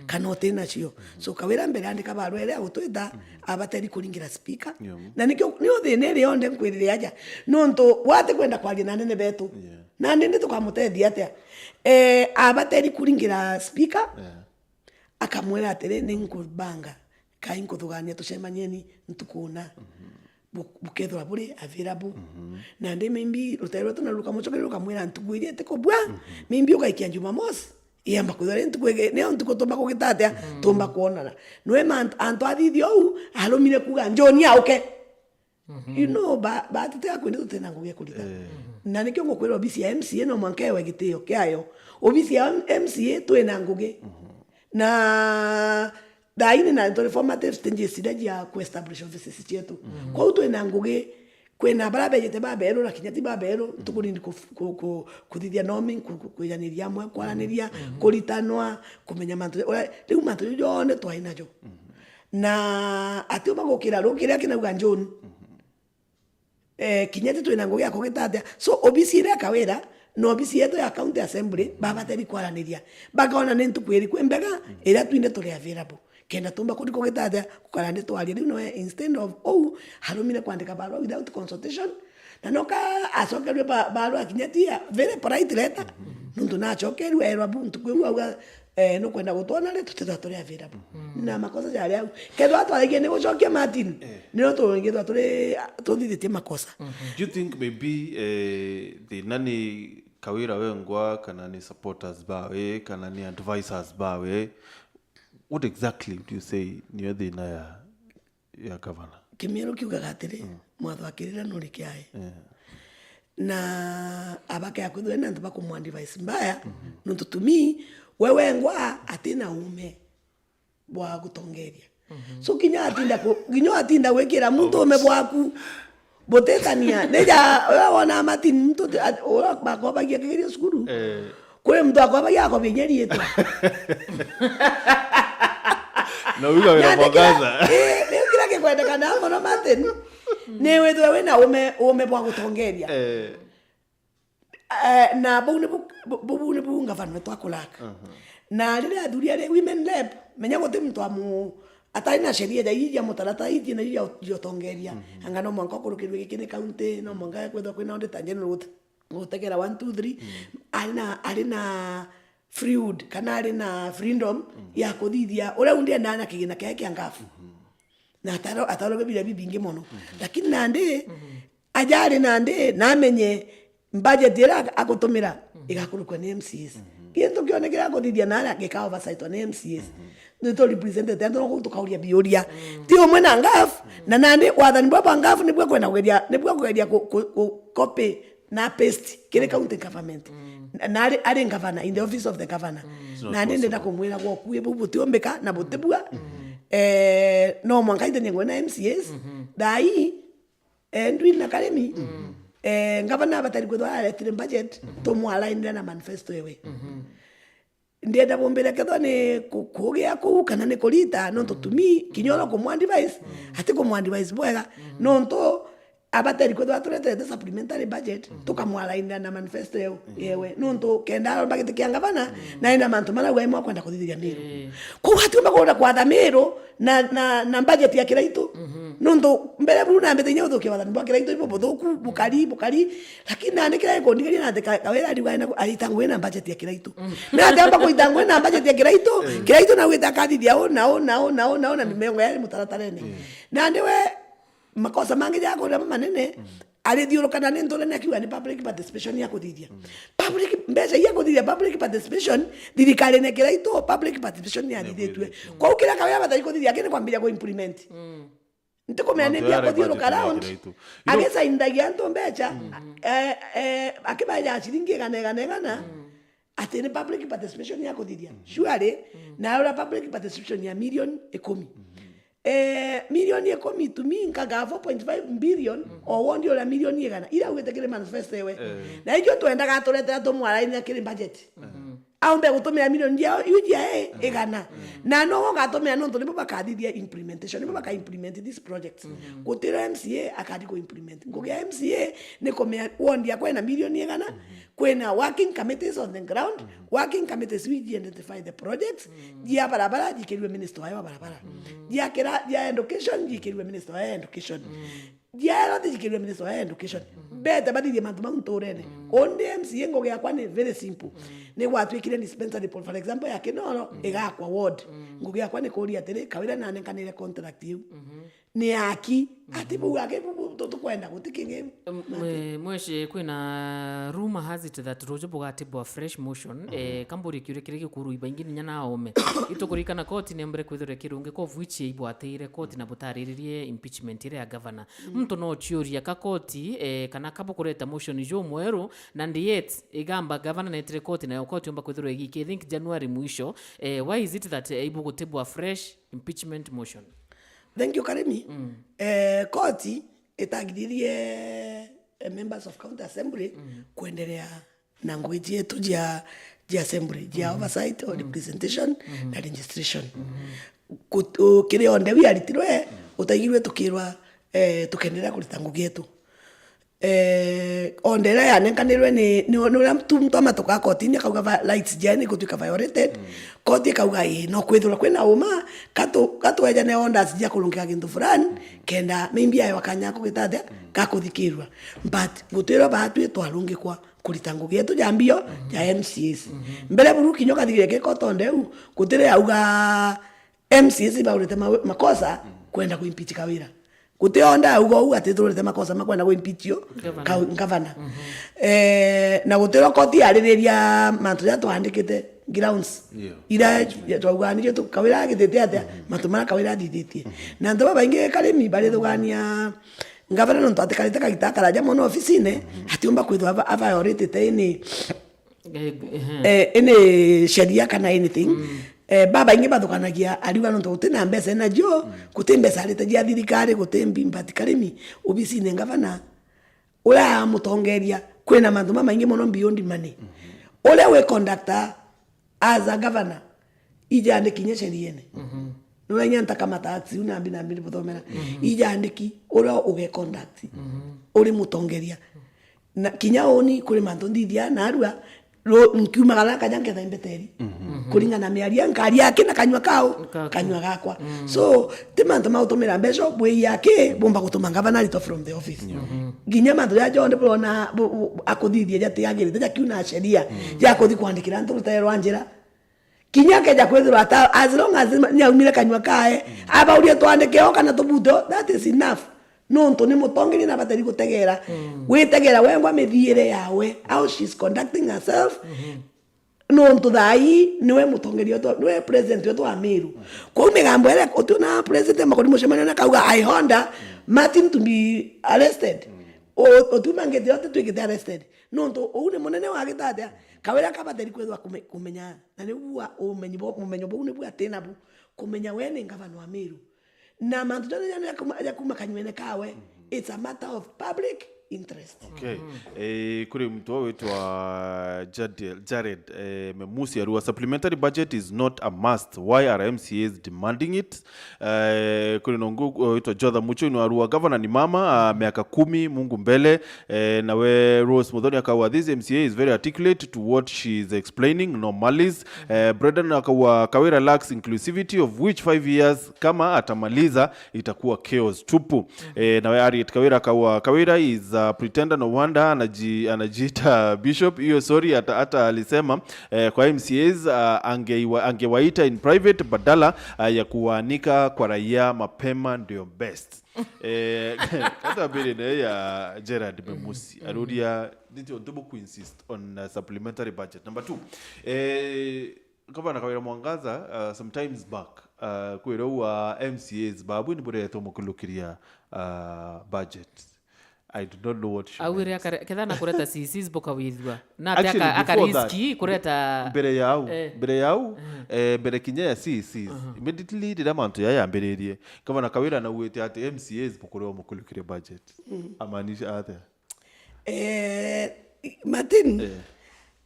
kana uti nacio. So, Kawira mbere andika barua iria agutwita, abateri kuringira speaker. Na nikio, nio thina iri yonthe nkwirire aja. Nontu wati kwenda kwaria na anene betu. Na nindi tukamutethia atia? Eh, abateri kuringira speaker, akamwira atiri, "Ninkubanga, kai nkuthugania tucemanieni ntuku una." bu-, bukethirwa buri available. Mhm. Nandi maybe rutere rwetu na rukamucokeria rukamwira ntuku iria itikubua, mhm, maybe ugaikia Jumamosi, iamba kwithirwa ri ntuku igi-, niyo ntuku tumba kugita atia, mhm, tumba kwonana. Nwe ma antu, antu athithia uu, arumire kuuga, "Njoni auke." Mhm. You know, ba-, batite akwende tutina ngugi ya kurita. Eh. Na nikio ngukwira obisi ya M C A no mwanka ewe gitio kiayo. Obisi ya M C A twina ngugi. Mhm. Na thaini na turi formative stages iria cia ku-establish offices cietu. Mhm. Kwou twina ngugi, kwina baria bejete baberu na kinya ti baberu, mhm, tukurindi ku-, ku-, ku-, kuthithia norming, ku-, ku-, kwijaniria amwe, kwaraniria, mhm, kuritanwa, kumenya mantu, ura-, riu mantu jau jonthe twai najo. Mhm. Na atiumba gukira rukiria kinauga John. Mhm. Eh, kinya ti twina ngugi ya kugita atia. So, obisi iria ya Kawira na obisi yetu ya County Assembly babateri kwaraniria. Bakona ni ntuku iriku imbega iria twinthe turi available. Kenda tumba kuri kugita atia, gukara ndi twaria. Riu noe instead of uu, arumire kwandika barua without consultation. Na noka acokerue ba-, barua kinya ti ya very polite letter. Nuntu nacokerue erwa bu ntuku iu auga, eh, nukwenda gutwona ri, tutithirwa turi available. Mm. Na makosa jari au. Kethirwa twaragia ni gucokia Martin, eh, nio tungithirwa turi, tuthithitie makosa. Do you think maybe, eh, thina ni Kawira wengwa, kana ni supporters bawe, kana ni advisors bawe? What exactly do you say niyo thina ya, ya governor? Kimiero kiugaga atiri, mm, mwatho akirira nuri kiae. Eh. Na abakea kwithirwa ena antu bakumwadvise mbaya, mhm, nuntu to me, we wengwa atina uume bwa gutongeria. Mhm. So kinya atinda ku-, kinya atinda gwikira muntu uume bwaku, butitania. Nija, uria wona Martin, muntu ti-, at-, uria bakobagia kigerio cukuru. Eh. Kuri muntu akobagia akobia inya riitwa. Na uga wira. Na ni kira, mwangaza. Eh, riu kira gikwendekana mono Martin, ni withirwe wina uume, uume bwa gutongeria. Eh. Eh, na bau nibu, bu-, bu-, bau nibu ngavana wetu akuraka. Mhm. Na riria athuri ari women rep, menya guti muntu amu-, atari na sheria ja iji ja mutaratara iji na iji ja ut-, ja utongeria. Mhm. Anga no mwanka ukurukirwe giki ni county, no mwanka kwithirwa kwina auditor general gut-, gutegera one, two, three. Mm. Ari na, ari na freewood, kana ari na freedom, mm, ya kuthithia uria undi endaa na kigina kiae kia ngafu. Mhm. Na ataro-, ataroge biria bibingi mono. Mhm. Lakini nandi, mhm, aja ari nandi, na amenye budget iria ak-, agutumira, mhm, igakurukwa ni M C As. Mhm. Gintu kione kiria akuthithia na aria gika oversight ni M C As. Mhm. Ni tu representete antu no tukauria biuria. Mm. Ti umwe na ngaf, mm, na nandi wathani bwa, bwa ngaf nibwo kwenda kugeria, nibwo kugeria ku, ku, ku copy na paste kiri county government. Mm. Na, na ari, ari governor, in the office of the governor. Mm. It's not possible. Na ni ndenda kumwira gwa ukui buu butiumbika na butibua. Mm. Eh, no mwanka ithenie ngwe na M C As. Mm-hmm. Thai, eh, Ndwin na Karimi. Mm. Eh, ngavana abatari kwithwa aretire budget, mm-hmm, tumwalainire na manifesto ewe. Mm-hmm. Ndienda bumbire kethwa ni ku-, kugia kuu kana ni kurita, nontu, mm, to me, kinya ura kumwadvise, mm, ati kumwadvise bwega, mm, nontu abateri kwithwa aturetete supplementary budget, mm, tukamwalainira na manifesto yeu, mm, yewe, nontu kenda aromba giti kia ngavana, mm, na ina mantu mara gwa imwe akwenda kuthithiria Miru. Mm. Kou atiumba kwenda kwatha Miru na, na, na budget ya Kiraitu, mm-hmm, nontu mbere buru nambite inya uthukia wathani bwa Kiraitu ibo buthuku, bukari, bukari, Lakini nandi kiria gikundigaria nati Ka-, Kawira ariuga ena, aita ngugi na budget ya Kiraitu. Mm. Na ati amba kuita ngugi na budget ya Kiraitu, mm, Kiraitu naugite akathithia uu na uu na uu na uu na uu na, mm, mimengo yari mutaratarene. Mm. Nandi we makosa mangi ja kuria manene, mm, arithiurukana ni nturene akiuga ni public participation ya kuthithia. Mm. Public, mbeca iria kuthithia public participation, thirikari ni Kiraitu, public participation ni athithitue. Ni athithitue. Kwou kiria Kawira abatai kuthithia aki ni kwambiria ku implement. Mm. Ntikumenya ni bia kuthiuruka round. Agisainithagia antu mbeca, mm, eh, eh, akibaeja ciringi igana, igana, igana, mm, ati ni public participation ya kuthithia. Mm. Surely, mm, na uria public participation ya milioni ikumi. Mm. Eh, milioni ikumi to me nkaga four point five billion, mm, o wondi uria milioni igana. Ira augite kiri manifesto ewe. Eh. Na ikio twendaga turetera tumwarainira kiri budget. Mm. Aumbe gutumira milioni cia U G I, mm, igana. Mm. Na no ugatumira nontu nibo bakathithia implementation, nibo baka implement these projects. Mm. Gutira M C A akari ku implement. Ngugi ya M C A ni kumenya ward yakwa ina milioni igana, mm, kwina working committees on the ground, mm, working committees which identify the projects, mm, jia barabara jikirwe minister wayo wa barabara. Mm. Jia kira, jia education jikirwe minister wayo wa education. Mm. Jia health jikirwe minister wa education. Mm. Bete bathithie mantu mau nturene. Mm. Undi M C A ngugi yakwa ni very simple. Mm. Ni gwatwikire dispensary, for example, ya Kinoro, mm, igakwa ward. Mm. Ngugi yakwa ni kuria atiri, Kawira nanenkanire contract iu. Mm-hmm. Ni aki. Mm-hmm. Ati bau aki bu-, bu-, Tu-, tukwenda guti kingi. Mwe-, mweshe, kwina rumor has it that ruju bugatibwa fresh motion. Eh, kamburi kiuria kiria gikuru ibaingi ninya na ome. Itukurikana koti nembere kwithirwa kirungi, kwa of which ibwatire koti na butariririe impeachment iria ya governor. Muntu no ciuria ka koti, eh, kana ka bukureta motion jumweru, na ndi yet igamba governor netire koti, nayo koti yomba kwithirwa igiki, I think January mwisho. Eh, why is it that, eh, ibugutibwa fresh impeachment motion? Thank you, Karimi. Eh, koti itagiririe, eh, members of county assembly kuendelea na ngugi cietu cia, cia assembly, cia oversight or representation na registration. Kut-, u-, kiri onde wi aritirwe, utaigirwe tukirwa, eh, tukendelea kurita ngugi yetu. Eh, onde iria yanenkanirwe ni, ni, ni uria tu, muntu amatuka kotini akauga va-, rights ciae ni gutuika violated. Koti ikauga, ii, no kwithirwa kwina uma, katu-, katwejane orders cia kurungika gintu fulani, kenda maybe aewa kanya kugita atia, gakuthikirwa. But gutwirwa baatwi twarungikwa kurita ngugi yetu ja mbio, ja M C As. Mbere buru kinya ukathikire kikotonde u, gutire auga M C As baurite ma-, makosa kwenda kuimpeach Kawira. Guti onde auga uu ati turite makosa makwenda kuimpeach u, Governor. Ka-, governor. Eh, na gutiro koti yaririria mantu jaria twandikite grounds. Yeah. Ira twauga nicio tu-, Kawira agitite atia, mantu maria Kawira athithitie. Na antu babaingi Karimi barithugania ngavana nontu atikarite kagita karaja mono ofisine, atiumba kwithwa ava-, avayoritite ini, eh, ini sheria kana anything. Eh, babaingi bathukanagia ariuga nontu guti na mbeca enacio, guti mbeca arite cia thirikari, guti mbi, but Karimi, obisine ngavana, uria amutongeria, kwina mantu mamaingi mono beyond money. Uria wi conductor as a governor, ijandiki kinya sheriene. Nuria inya ntaka mataxi, u nambi nambi ni buthomera. Ijandiki uria uge conduct. Uri mutongeria. Na kinya uni kuri mantu nthithia narua, ru-, nkiumagara kaja nketha imbeteri. Kuringana na miaria nkaria aki na kanyua kau, kanyua gakwa. So, ti mantu ma gutumira mbeca bwii aki bumba gutuma ngavana aritwa from the office. Nginya mantu jaja jonthe burona bu-, bu-, akuthithia jatiagirite jakiuna sheria, jakuthi kwandikira antu rutere rwa njira. Kinya akeja kwithirwa ata, as long as ni aumire kanyua kae, abauria twandike o kana tubute o, that is enough. Nontu ni mutongeria na abatari gutegera. Gwitegera wengwa mithiire yawe, how she's conducting herself. Nontu thaa ii niwe mutongeria wetu, niwe president wetu wa Meru. Kwou migambo iria utiona president makori mucemanio na kauga, "I order Martin to be arrested." O-, otiuma ngiti yote twikite arrested. Nontu uu ni munene wa gitatia. Kawira kabatari kwithwa kume-, kumenya. Na niu bua umenyi bo-, mumenyo buu nibu ati nabu, kumenya we ni ngavana wa Meru. Na mantu jonthe jana ja kuma, ja kuma kanywene kawe, it's a matter of public interest. Okay. Eh, kuri muntu witwa Jadiel, Jared, eh, Memusi arua, "Supplementary budget is not a must. Why are M C As demanding it?" Eh, kuri nongu, eh, witwa Jotha Mucho ino arua, "Governor ni mama, ah, miaka kumi, Mungu mbele." Eh, nawe Rose Muthoni akauga, "This M C A is very articulate to what she is explaining, no malice." Eh, Brendan akauga, "Kawira lacks inclusivity, of which five years kama atamaliza itakuwa chaos tupu." Eh, nawe Harriet Kawira akauga, "Kawira is a pretender, no wonder anaji-, anajiita bishop." Hiyo sorry, hata, hata alisema, eh, kwa M C As, ah, angeiwa-, angewaita in private badala, ah, ya kuwaanika kwa raia mapema ndio best. Eh, kata mbere nayo ya Gerard Memusi, aruria, nitio ntubu ku insist on, uh, supplementary budget. Number two, eh, Gavana Kawira Mwangaza, uh, sometimes back, uh, kwira uu, uh, M C As babu ni buretwo mukilukiria, uh, budget. I do not know what she Awire meant. Akare-, ketha na kureta C Cs bukawithua. Na ati Actually, aka-, aka before riski that, kureta mbere yau, eh, mbere yau, eh, mbere kinya ya C Cs, immediately riria mantu yaya yambiririe, Gavana Kawira naugite ati M C As bukurewa mukulukire budget. Amaanisha atia? Eh, Martin, eh,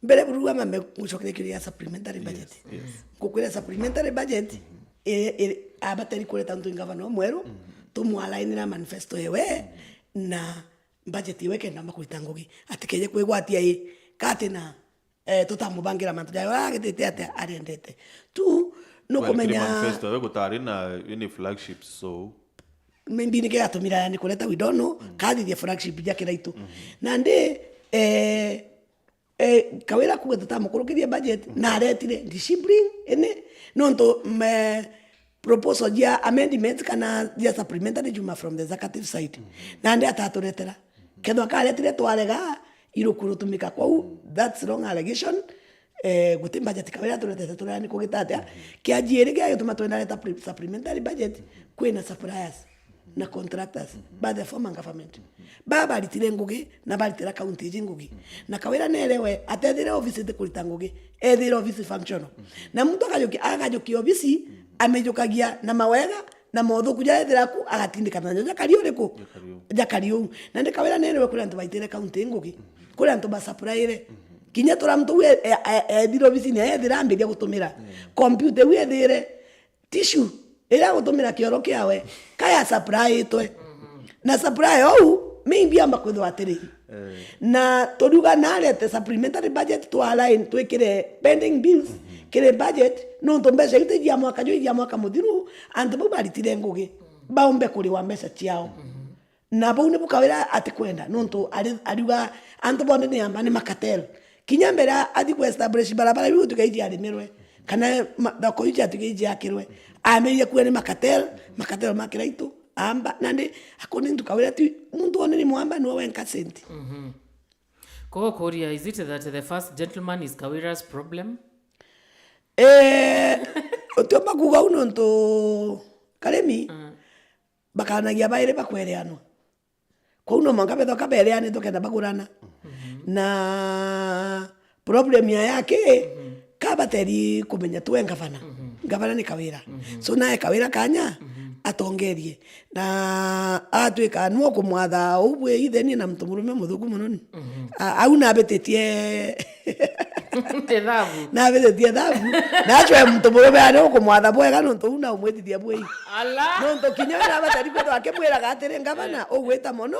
mbere burua mambe gucokeria kiuria ya supplementary budget. Yes, yes. Ngukwira supplementary budget, iri, iri, abatari kureta ntu ngavana omweru, tumwalainira manifesto yewe, na budget iwe kenda makurita ngugi. Atikeje kwigwatia i, kati na, eh, tutamubangira mantu jayo, agitite atia arendete. Tu, no kumenya manifesto, we gutari na any flagships, so maybe nike gatumira yani kureta, we don't know, kathithia flagship ja kiraitu. Na ndi, eh, eh, Kawira kuga tutamukurukirie budget, na aretire, did she bring any? Nontu, me, proposal jia amendments kana jia supplementary juma from the executive side. Nandi ataturetera. Kethwa akaretire twarega, irukurutumika. Kwou, that's wrong allegation. Eh, guti budget Kawira turetete turani kugita atia. Kia jiiri gia gituma twenda reta pri-, supplementary budget, kwina suppliers na contractors by the former government. Ba baritire ngugi na baritira county iji ngugi. Na Kawira nerewe atethire office iti kurita ngugi, ethire office functional. Na muntu akajukia, akajukia office, amijukagia na mawega, na mothuku jaria ethira ku, agatindikana najo jakari uriku? Jakari uu. Jakari uu. Nandi Kawira nerewe kuri antu baitire county ngugi. Kuri antu basuppliere. Kinya tura muntu uu e-, e-, e-, ethire ofisini, ethira ambiria gutumira. Computer iu ethire tissue iria agutumira kioro kiawe, kaya supplyitwe. Na supply ou, maybe amba kwithwa atiri. Eh. Na turiuga narete supplementary budget twa align twikire pending bills kiri budget, nontu mbeca iu ti cia mwaka juu, cia mwaka muthiru, antu bau baritire ngugi, baumbe kuriwa mbeca ciao. Na bau nibu Kawira atikwenda, nontu ari-, ariuga antu bonthe ni amba ni makatel. Kinya mbere athi ku establish barabara iu ituike iji arimirwe, kana ma-, thoko iu ciatuike iji akirwe, amerie kuuga ni makatel, makatel ma Kiraitu, amba, nandi, according to Kawira, ti muntu wone ni mwamba niwe wenka senti. Kogo kuria, is it that the first gentleman is Kawira's problem? Eh, utiumba kuuga uu nontu Karimi, bakanagia bairi bakwereanwa. Kwou no mwanka bethwa kabereanitwe kenda bagurana. Na problem ya yake, kabateri kumenya twe ngavana. Ngavana ni Kawira. So nae Kawira kanya, atongerie. Na atwika nwe ukumwatha uu bwi ithenie na muntu murume muthuku muno ni. A-, au nabititie Ithabu. Nabititie thabu. Na achwe muntu murume ari ukumwatha bwega nontu uu na umwitithia bwi. Ala. Nontu kinya we nabatari kwithwa akimwiraga atiri, "Ngavana, ugwita mono,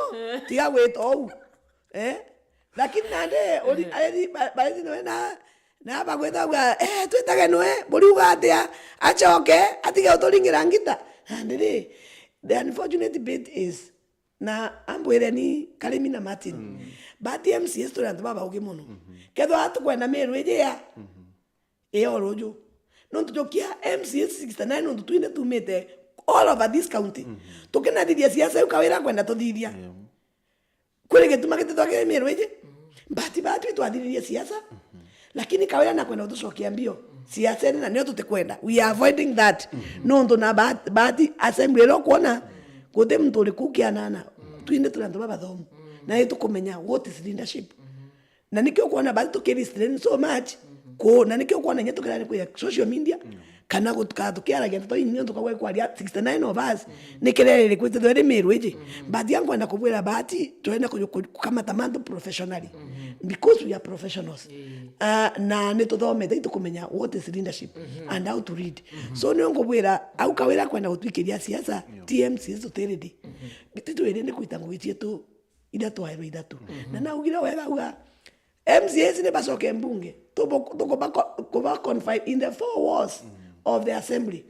tiga gwita uu." Eh? Lakini nandi uri-, areri-, ba-, bareri nwe na, na bagwitha uga, "Eh, twitage nwe, buriuga atia? Acoke, atige uturingira ngita." Nandi ri, the unfortunate bit is, na ambwireni Karimi na Martin, but M C As turi antu babaugi mono. Kethwa tukwenda Meru iji ya, iyo ruju. Nontu jukia M C As sixty-nine nontu twinthe tumite all over this county. Tukinathithia siasa iu Kawira akwenda tuthithia. Kwiri gituma gitithwa kiri Meru iji. But batwi twathithirie siasa. Lakini Kawira nakwenda gutucokia mbio siasene, na nio tutikwenda. We are avoiding that. Nontu na bahati, bahati assembly iria ukwona, guti muntu uri kuu kianana. Twinthe turi antu babathomu. Na ni tukumenya what is leadership. Na nikio ukwona bahati tuki restrain so much, ku, na nikio ukwona inya tukirani kuya social media, kana gutuka tukiaragia ndeto inyingi nontu kagwe kwaria sixty-nine of us, ni kirere iriku itithwa iri Meru iji. But ya nkwenda kubwira bahati, turenda ku-, ku-, kukamata mantu professionally. Because we are professionals. Ah, na ni tuthomete, itukumenya what is leadership and how to lead. So nio ngubwira, au Kawira kwenda gutwikiria siasa, ti M C As tuti ready. Ti twi ready ni kuita ngugi cietu iria twaerwe ithatu. Na naugire wega uga, M C As ni bacoke mbunge, tubo-, tukuba co-, kuba confined in the four walls of the assembly.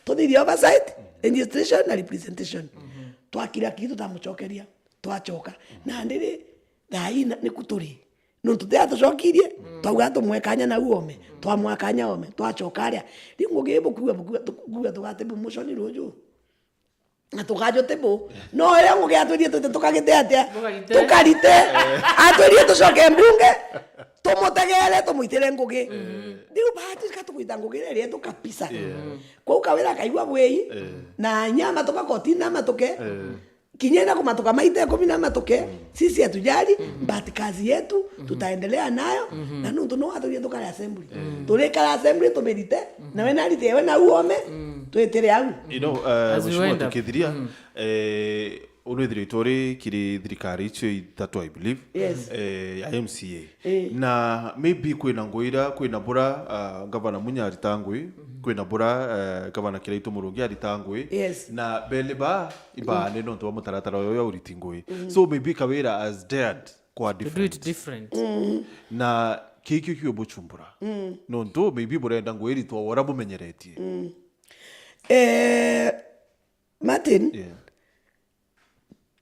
Tuthithie oversight, registration na representation. Twakira ki tutamucokeria, twacoka. Na ndiri, thaa ii na-, niku turi. Nontu ti atucokirie, twauga tumwe kanya na uome, twamwa kanya ome, twacoka aria. Riu ngugi ibu kuuga, kuuga, kuuga tugate promotion ruju. Na tukajo table. No, uria ngugi atwirie twite tukagite atia? Tukarite. Tukarite. Atwirie tucoke mbunge, tumutegere, tumwitire ngugi. Riu bahati ka tukwita ngugi iria irietwe kabisa. Kwou Kawira akaigua bwei, na inya amatuka kotini na amatuke. Kinya ina kumatuka maita ikumi na amatuke, sisi hatujali, but kazi yetu, tutaendelea nayo, na nontu no atwirie tukare assembly. Turikara assembly tumirite, na we narite we na uome, twitire au. You know, uh, As we Mheshimiwa, wind up. Tukithiria, eh, unwithiritwe uri kiri thirikari icio ithatu, I believe, Yes. eh, ya M C A. Eh. Na maybe kwina ngui ira, kwina bura, uh, Gavana Munya arita ngui, kwina bura, uh, Gavana Kiraitu Murungi arita ngui. Yes. Na beli ba, ibaane nontu wa mutaratara uyu ya uriti ngui. So maybe Kawira has dared kwa To do it different. Different. Na kikio kio buchumbura. Nontu maybe burenda ngui iritwa wora bumenyeretie. Eh, Martin, Yeah.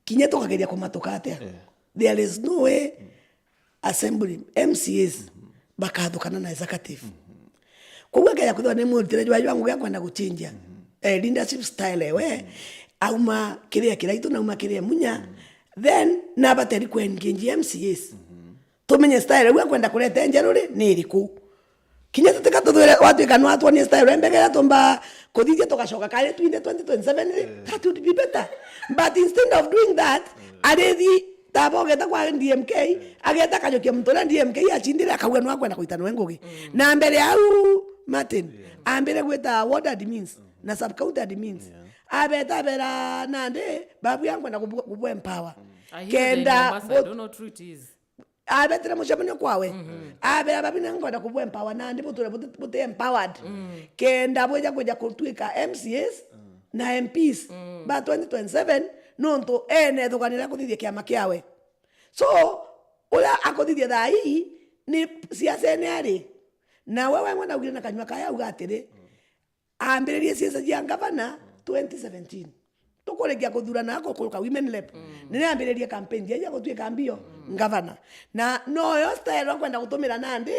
kinya tukageria kumatuka atia? Yeah. There is no way assembly, M C As, bakathukana na executive. Koguo akeja kwithirwa ni mwirutire jwa, jwa ngugi akwenda guchinjia. eh, leadership style ewe, auma kiria kiraitu na auma kiria munya, then nabateri ku engage M C As. Tumenye style iu akwenda kureta njeru ri ni iriku. Kinya tutika tuthwire, watwika nwatwonie style iria mbega iria tumba kuthithia tugacoka kari twinthe twenty twenty-seven ri, that would be better. But instead of doing that, arithi taba ugeta kwa D M K, ageta akajukia muntu uria D M K acindire, akauga nwa akwenda kuita nwe ngugi. Na mbere au, Martin, ambire gwita ward admins na sub county admins. Abeta abera nandi, babu yangu kwenda kubu, kubu empower. I hear they in Mombasa, I don't know true it is. Abetire mucemanio kwawe. Abera babi na nkwenda kubu empower nandi buture buti, buti empowered. Kenda bwija kwija kutwika M C As na M Ps ba twenty twenty-seven, nontu ene thuganira kuthithia kiama kiawe. So, uria akuthithia thaa ii ni siasene ari. Na we wengwa naugire na kanyua kaye auga atiri, ambiririe siasa cia ngavana twenty seventeen. Tukurikia kuthurana gukuruka women rep. Nini ambiririe campaign ya gutwika mbio ngavana. Na noyo style akwenda gutumira nandi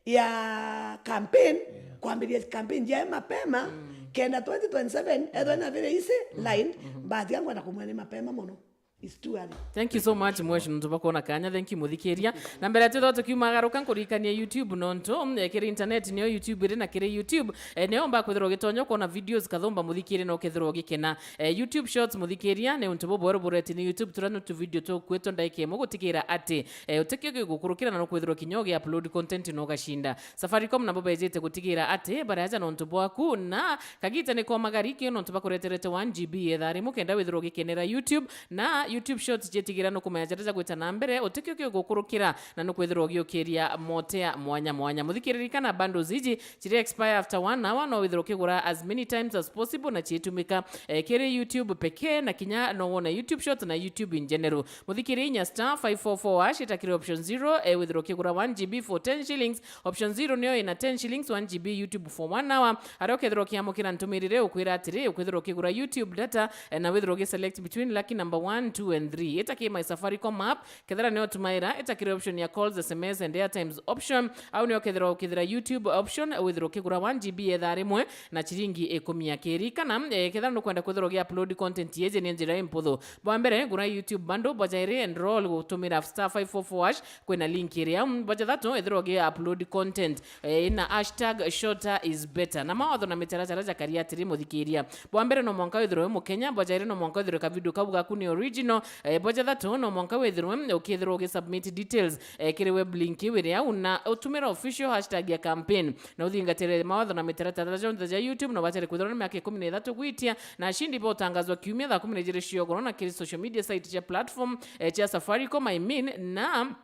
ya campaign, kwambiriria campaign ya mapema, kenda twenty twenty-seven ethwe na vile isi line, but akwenda kumwene mapema muno. It's too early. Thank you so much, Mwesh, nontu bwa kuona kanya. Thank you, muthikiria. Na mbere twithwa tukiumagaruka, nkuririkania YouTube nontu, eh, kiri internet niyo YouTube iri na kiri YouTube, eh, niyo umba kwithirwa ugitonya kuona videos kathumba muthikiria na ukethirwa ugikena. Eh, YouTube Shorts muthikiria ni untu bubweru bureti ni YouTube, turia ni tu video tukwitwa ndaika imwe gutigira ati, eh, utikio gigukurukira na nukwithirwa kinya ugi upload content na ugashinda. Safaricom nabo bejite gutigira ati baraja nontu bwaku na kagita ni komagari kio nontu bakureterete one G B etha rimu kenda withirwa ugikenera YouTube. Na YouTube Shorts cietigira nukumenya jaria jagwita na mbere, utikio kigukurukira na nukwithirwa ugiukiria motea mwanya mwanya. Muthikiriri kana bundles iji ciri expire after one hour, no withirwa ukigura as many times as possible na ciitumika, eh, kiri YouTube pekee, na kinya no wone YouTube Shorts na YouTube in general. Muthikiriri inya star five four four hash itakire option zero, eh, withirwa ukigura one G B for ten shillings, option zero niyo ina ten shillings, one G B YouTube for one hour. Aria ukethirwa ukiamukira ntumirire ukwira atiri, ukwithirwa ukigura YouTube data, eh, na withirwa ugiselect between lucky number one, two and three. Ita ki My Safaricom app, kethira niyo tumaira, ita kiri option ya calls, S M S and airtimes option. Au niyo kethirwa ukithira YouTube option, withirwa ukigura one G B etha rimwe na chiringi ikumi ya kiri. Kana, eh, kethira nukwenda kwithirwa ugi upload content yeje ni njira imputhu. Bwa mbere, gura YouTube bundle, bwa jairi enroll gutumira star five four four hash, kwina link iri au. Bwa jathatu, ethirwa ugi upload content, eh, ina hashtag shorter is better. Na mawatho na mitaratara jakaria atiri, muthikiria. Bwa mbere no mwanka withirwe wi Mukenya, bwa jairi no mwanka withirwe ka video kau gaku ni original, eh, bwa jathatu no mwanka withirwe ukithirwa ugi submit details, eh, kiri web link iu iri au, na utumira official hashtag ya campaign, na uthingatire mawatho na mitaratara jonthe ja YouTube, na ubacare kwithirwa ni miaka ikumi na ithatu gwitia, na ashindi bautangazwa kiumia thaa kumi na ijiri cia ugoro na kiri social media site cia platform, eh, cia Safaricom, I mean, na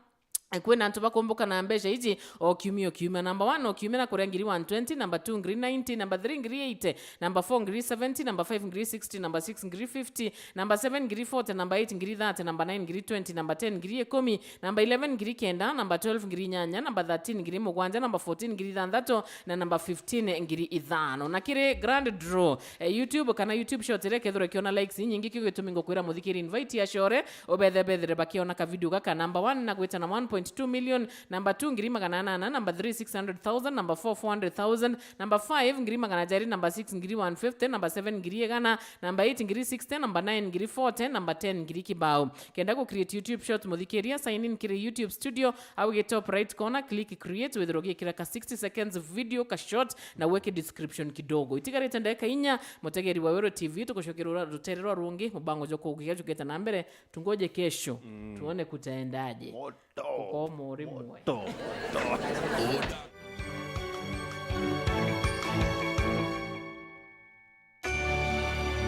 kwina antu bakumbuka na mbeca iji o kiumia o kiumia. Number one o kiumia na kuria ngiri one twenty, number two ngiri ninety, number three ngiri eighty, number four ngiri seventy, number five ngiri sixty, number six ngiri fifty, number seven ngiri forty, number eight ngiri thirty, number nine ngiri twenty, number ten ngiri ikumi, number eleven ngiri kenda, number twelve ngiri inyanya, number thirteen ngiri mugwanja, number fourteen ngiri ithanthatu, na number fifteen ngiri ithano. Na kiri grand draw, eh, YouTube kana YouTube Shorts iria ikethirwa ikiona likes inyingi, kiu gitumi ngukwira muthikiri invite acore, ubethe bethire bakiona ka video gaka. Number one na gwita na one point two million, number two ngiri magana anana, number three six hundred thousand, number four four hundred thousand, number five ngiri magana jeri, number six ngiri one fifty, number seven ngiri igana, number eight ngiri sixty, number nine ngiri forty, number ten ngiri kibao. Kenda ku create YouTube Shorts, muthikiria, sign in kiri YouTube Studio, au gi top right corner, click create, withirwa ugikira ka sixty seconds video ka short, na weke description kidogo. Itigarite ndagika inya, mutegeri wa Weru T V, tugucokerera rutere rwa rungi, mubango jwa kugiga jukite na mbere, tungoje kesho, tuone kutaendaje. Moto. Ukomo uri mwe. Moto. Moto.